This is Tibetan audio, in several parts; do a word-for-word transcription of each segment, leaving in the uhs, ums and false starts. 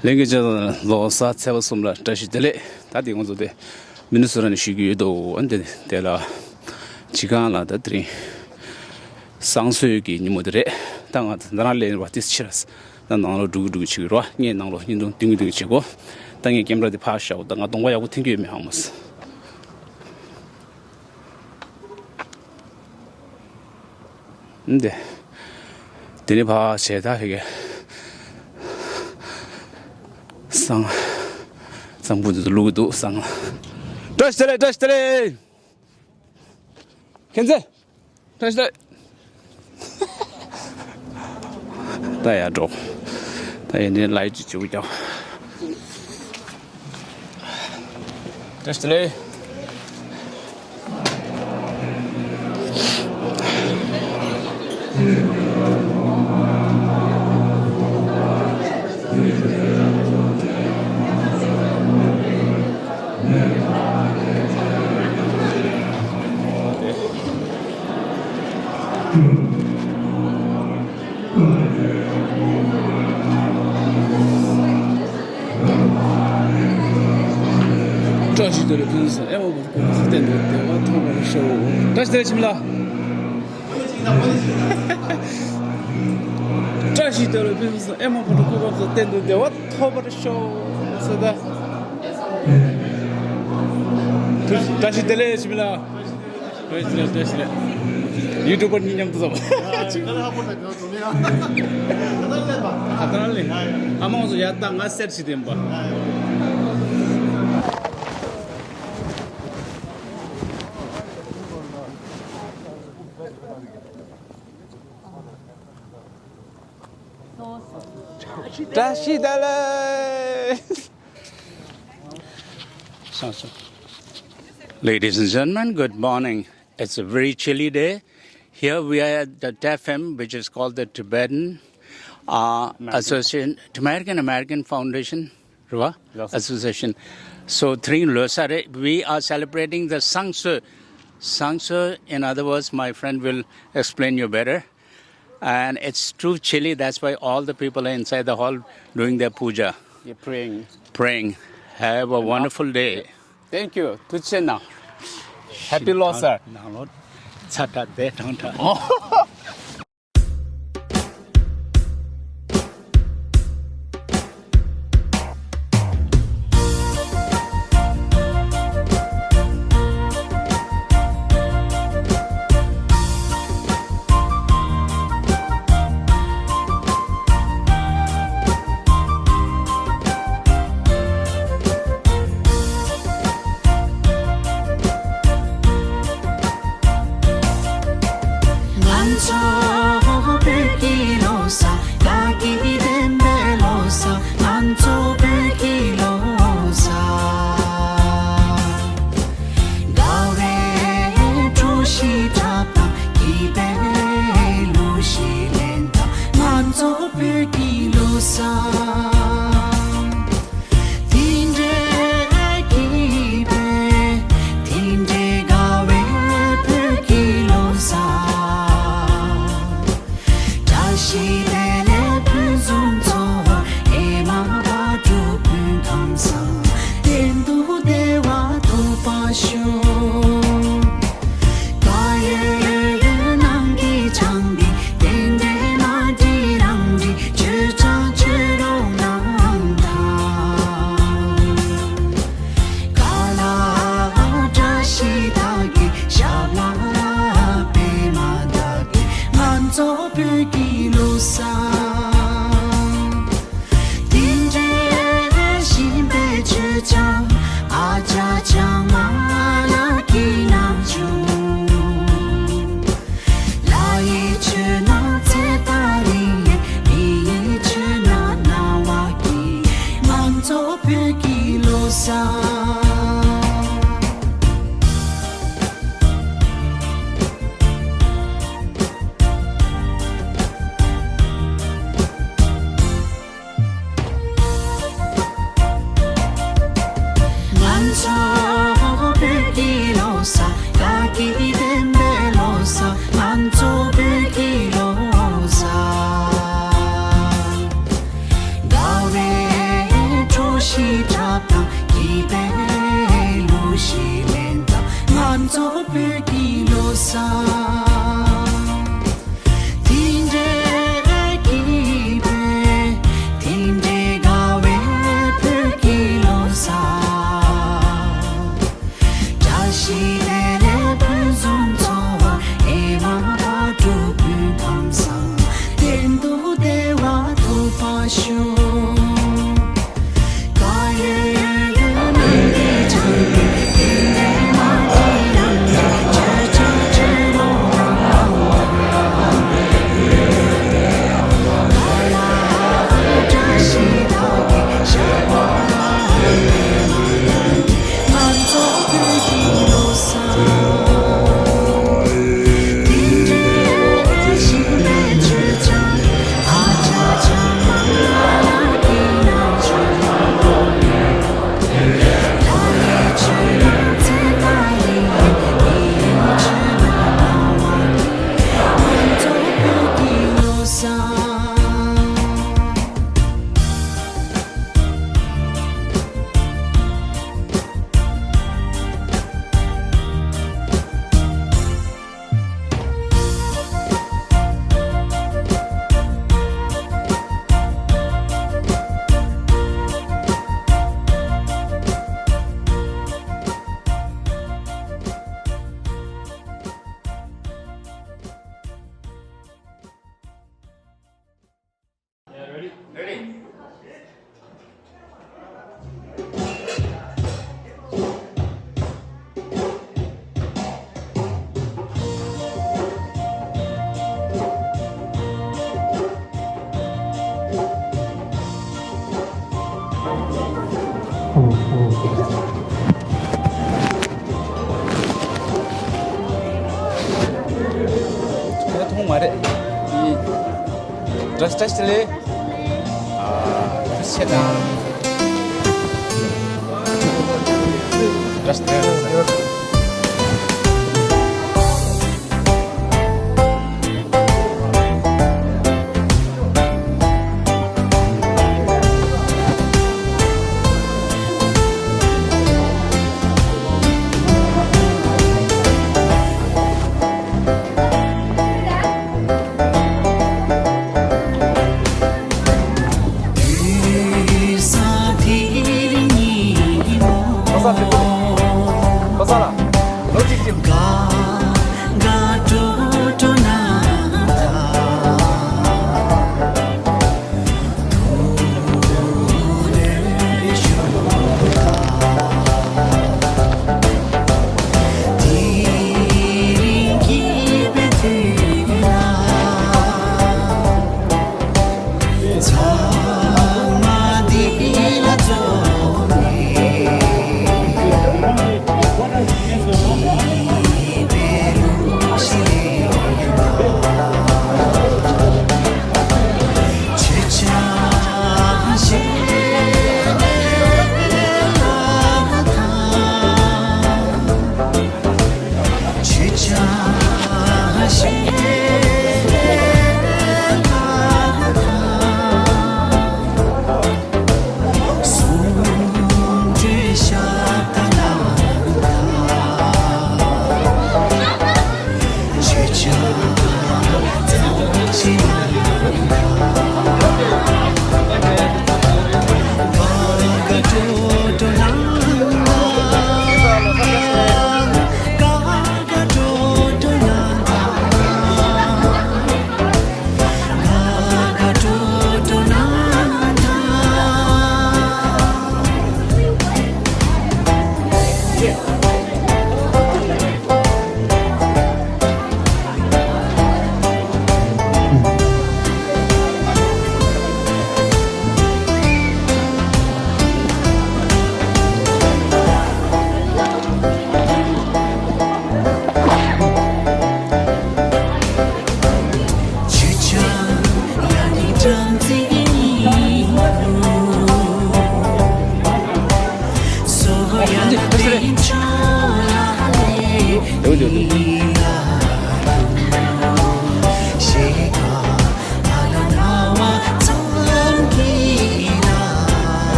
ལྷན་རྒྱས་ལ་ལོ་གསར་ཚེས་པ་གསུམ་ལ་བཀྲ་ཤིས་བདེ་ལེགས། ད་དེ་ང་ཚོ་དེ་མི་ནི་སོ་ཊ་ནས་ཞུ་གི་ཡོད་དོ། འདི་དེ་ལ་སྤྱི་ཁང་ལ་ད་དེ་རིང་བསང་གསོལ་གྱི་ཉིན་མོ་དེ་རེད། ད་ང་ད་རང་སླེབས་པ་དེ་ཕྱིར་ད་ནང་ལོགས་འགྲོ་གི་འགྲོ་གི་བྱེད་ཀྱི་རོ། ངས་ནང་ལོགས་བརྙན་ཐུང་སྟོན་གི་སྟོན་གི་བྱེད་གོ། ད་ངས་ཀེམ་ར་དེ་ཕར་བཞག་གོ། ད་ང་གདོང་པ་ཡག་པོ་འཐེན་གི་ཡོད་མེད་ཧ་མ་སོང་། འདི། དེ་ནི་ཕ་བྱས་ད་ཧེ་གེ། བསང་། བསང་ཕུད་དུ་བླུག་གི་འདུག་བསང་། བཀྲ་ཤིས་བདེ་ལེགས། བཀྲ་ཤིས་བདེ་ལེགས། མཁྱེན་བརྩེ། བཀྲ་ཤིས་བདེ་ལེགས། ད་ཡར་འགྲོ། ད་ཡར་ནས་ལའི་ཅིག་བྱེད་དགོས་ཀྱང་། བཀྲ་ཤིས་བདེ་ལེགས། བཀྲ་ཤིས་བདེ་ལེགས་ཕུན་སུམ། ཨེ་མ་བུ་སྐུ་གཟུགས་བརྟན་དུ་བདེ་བ་ཐོབ་པར་ཤོག། བཀྲ་ཤིས་བདེ་ལེགས་འཆི་མེད་ལགས། བཀྲ་ཤིས་བདེ་ལེགས་ཕུན་སུམ། ཨེ་མ་བུ་སྐུ་གཟུགས་བརྟན་དུ་བདེ་བ་ཐོབ་པར་ཤོག་ཟེར་ད། བཀྲ་ཤིས་བདེ་ལེགས་འཆི་མེད་ལགས། བཀྲ་ཤིས་བདེ་ལེགས། བཀྲ་ཤིས་བདེ་ལེགས། ཡུ་ཊུབ་པར་གཉིས་མཉམ་དུ་བཟོ། ད་ལྟ་ལས། ཨ་མ་ཚོ་ཡ་ད་ང་སེར་ཞིག་ལྡན་པ། བཀྲ་ཤིས་བདེ་ལེགས། Ladies and gentlemen, good morning. It's a very chilly day. Here we are at the TAFAM, which is called the Tibetan uh, Association, American American Foundation, right? Association. So, three Losar, we are celebrating the Sangso. Sangso, in other words, my friend will explain you better. And it's too chilly, that's why all the people are inside the hall doing their puja. You're praying. Praying. Have a wonderful day. Thank you. ཐུགས་རྗེ་གནང་། Happy Losar. ནང་ལོགས་ཚ་དྲགས་དེ་གྲང་དྲགས། ང་ཚོ་བོད་ཀྱི་ལོ་གསར། དགའ་སྐྱིད་ལྡན་པའི་ལོ་གསར། ང་ཚོ་བོད་ཀྱི་ལོ་གསར། དགའ་བའི་སྤྲོ་ཞིང་འཁྲབ་དང་། སྐྱིད་པའི་གླུ་ཞིག་ལེན་དང་། ང་ཚོ་བོད་ཀྱི་ལོ་གསར། དེ་འདྲའི་སྐྱིད་པའི། དེ་འདྲའི་དགའ་བའི་བོད་ཀྱི་ལོ་གསར། བཀྲ་ཤིས་བདེ་ལེགས་ཕུན་སུམ་ཚོགས། ཨེ་མ་བ་དྲུག་ཕུན་ཁམས་བཟང་། གཏན་དུ་བདེ་བ་ཐོབ་པར་ཤོག། བཀའ་ཡོད་ཡོད་ནང་གི་ཆང་འདི། རྟེན་འབྲེལ་མ་འགྲིག་རང་འགྲིག། ཆོས་ཆང་ཆོས་རོགས་གནང་དང་། ཁ་ལག་བཀྲ་ཤིས་དག་གི། ཞབས་ལ་པད་མ་དག་གི། ང་ཚོ་བོད་ཀྱི་ལོ་གསར། དེ་འདྲའི་ཞིམ་པའི་མཆོད་ཆང་། ཨ་ཅག་ཆང་མ་ལ་གི་ནམ་བྱུང་། ལ་ཡི་ཆུ་ནང་ཚེ་ཏ་རིང་། མི་ཡི་ཆུ་ནང་སྣང་བ་གི། ང་ཚོ་བོད་ཀྱི་ལོ་གསར། ང་ཚོ་བོད་ཀྱི་ལོ་གསར། དགའ་སྐྱིད་ལྡན་པའི་ལོ་གསར། ང་ཚོ་བོད་ཀྱི་ལོ་གསར། དགའ་བའི་ ཞི་འཁྲབ་དང་སྐྱིད་པའི་གླུ་གཞས་ལེན་དང་། ང་ཚོ་བོད་ཀྱི་ལོ་གསར། དེ་འདྲའི་སྐྱིད་པའི། དེ་འདྲའི་དགའ་བའི་བོད་ཀྱི་ལོ་གསར། བཀྲ་ཤིས་བདེ་ལེགས་ཕུན་སུམ་ཚོགས་པ། ཨེ་མ་བག་དྲོ་སྤུན་ཁམས་བཟང་། གཏན་དུ་བདེ་བ་ཐོབ་པར་ཤོག། ཡ་མཐོང་མ་རེད། ཡི། བཀྲ་ཤིས་བདེ་ལེགས། ཨ། བཀྲ་ཤིས་བདེ་ལེགས། བཀྲ་ཤིས་བདེ་ལེགས།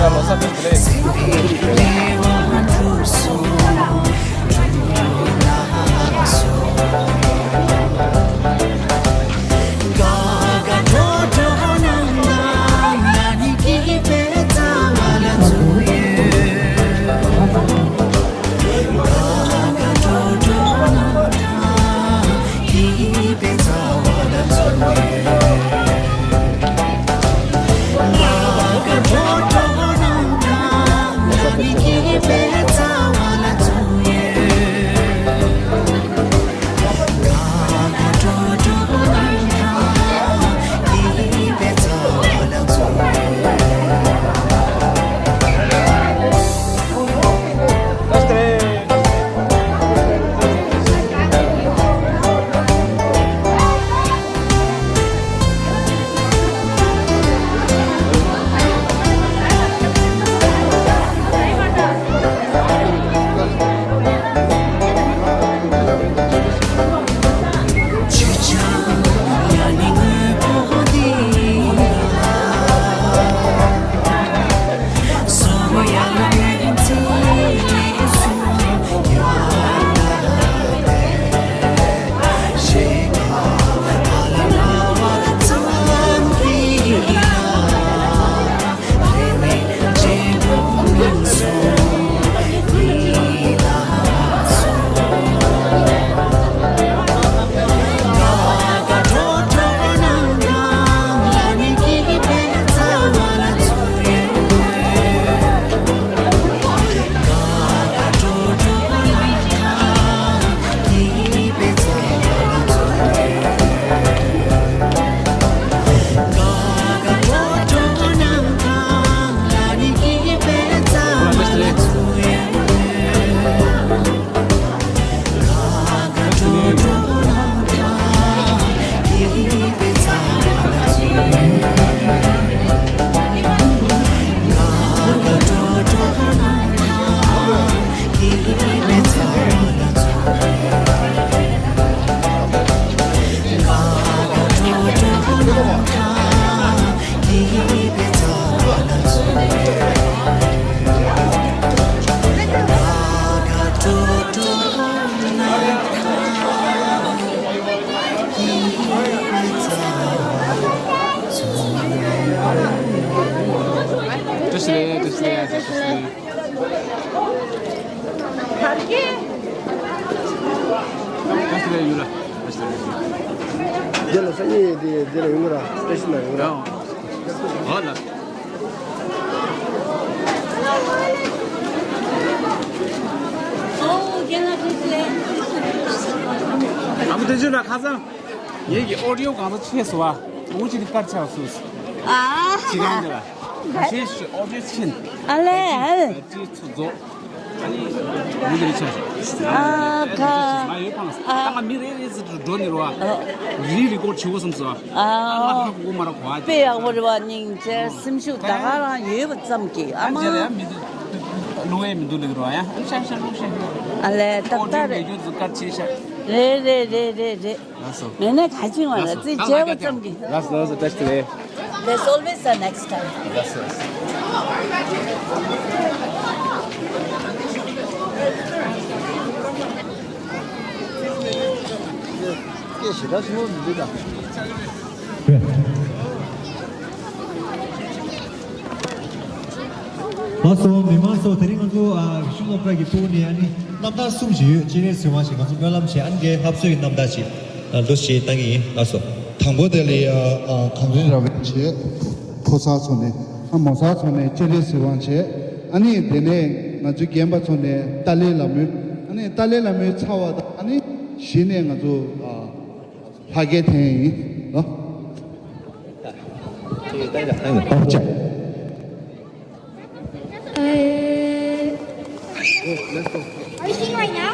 ལོ་གསར་བེད་ཀླེ། བཀྲ་ཤིས་བདེ་ལེགས། བཀྲ་ཤིས་བདེ་ལེགས། བཀྲ་ཤིས་བདེ་ལེགས། བཀྲ་ཤིས་བདེ་ལེགས། ཡུལ་ལ། བཀྲ་ཤིས་བདེ་ལེགས། འདི་ལ་སང་ཉིན་འདི་འདི་ལ་ཡོང་གི་ར། བཀྲ་ཤིས་ན་ཡོང་གི་ར། ཡང་། ཨོ་ལ། ཨ་མ་དེ་ཚོ་ལ་ཁ་སང་ངེད་ཀྱི་ཨོ་ཌི་ཡོ་གང་ས་ཆེ་སོ་བ། ཨུ་ཅི་དེ་དཀར་ཆག་སོ། ཨ། ཅི་གང་དེ་ལ། ཁ་ཤས་ཤིག་ཨོ་ཌི་ཡོ་ཆེན། ཨ་ལེ་ཨ་ལེ། ཅི་ཚོ་རྫོགས། ཨ་ནི་མི་དེ་རེ་ཆག་སོ། ཨ་ཁ། ང་ཡོད་ཕངས། ཨ། ད་ང་མི་རེ་རེ་ཟེར་དུ་འགྲོ་ནི་རོ། ཨ། རི་རི་ཀོར་ཌ་བྱེད་དགོས་བསམ་སོ། ཨ། ཨ་ང་ཧ་གོ་མ་ར་གོ་ཨ། དཔེ་ཡག་པོ་རེད་བ། སྙིང་རྗེ། སེམས་ཤུགས་ད་ག་རང་ཡོད་པ་ཙམ་གྱིས་ཨ་མ། ཨ་ལེ་ཏག་ཏག་རེད། རེད་རེད་རེད་རེད་རེད། ངས་ནས་ག་ཅིང་བ་ལ་རྩིས་བྱས་པ་ཙམ་གྱིས། That's always the next time. ལགས་སོ། མི་མང་ཚོ། དེ་རིང་ང་ཚོ་ཨ་ཤུ་ལོ་པྲ་གི་ཕྲུ་གུ་ནས་ཨ་ནི་རྣམ་ཐར་གསུམ་ཞིག་ཡོད། སྤྱན་རས་གཟིགས་དབང་ཞིག་ང་ཚོ་སྨོན་ལམ་བྱས། ཨ་ནི་འདྲའི་ལྷ་གསོལ་གྱི་རྣམ་ཐར་ཞིག་ཨ་འདུག་སེ་བཏང་གི་ཡིན། ལགས་སོ། དང་པོ་དེ་ལ་ཡ་ཨ་གངས་རི་ར་བས་བྱས། ཕོ་གསར་ཚོ་ནས་ཨ་མོ་གསར་ཚོ་ནས་སྤྱན་རས་གཟིགས་དབང་བྱས། ཨ་ནི་དེ་ནས་ང་ཚོའི་རྒན་པ་ཚོ་ནས་ཏཱ་ལའི་བླ་མའི། ཨ་ནི་ཏཱ་ལའི་བླ་མའི་ཚ་བ་དང་། ཨ་ནི་གཞི་ནས་ང་ཚོ་ཨ་ལྷ་སྐལ་འཐེན་ཡིན་ལོ། ཨོ་ཅག Are you singing right now?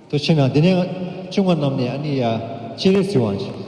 ཐུགས་རྗེ་གནང་། དེ་ནས་ཆུང་བ་རྣམས་ནས་ཨ་ནི་ཡ་ཅི་རེད་ཟེར་བ་ཞིག་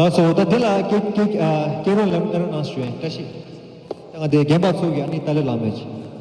ལགས་སོ། ད་འདི་ལ་སྐད་སྐད་ཨ་སྐད་རོགས་ལམ་སྟར་གནང་ཞུ་ཡིན། བཀྲ་ཤིས། ད་ང་དེ་རྒན་པ་ཚོ་གི་ཨ་ནི་ཏཱ་ལའི་བླ་མས་ཅིག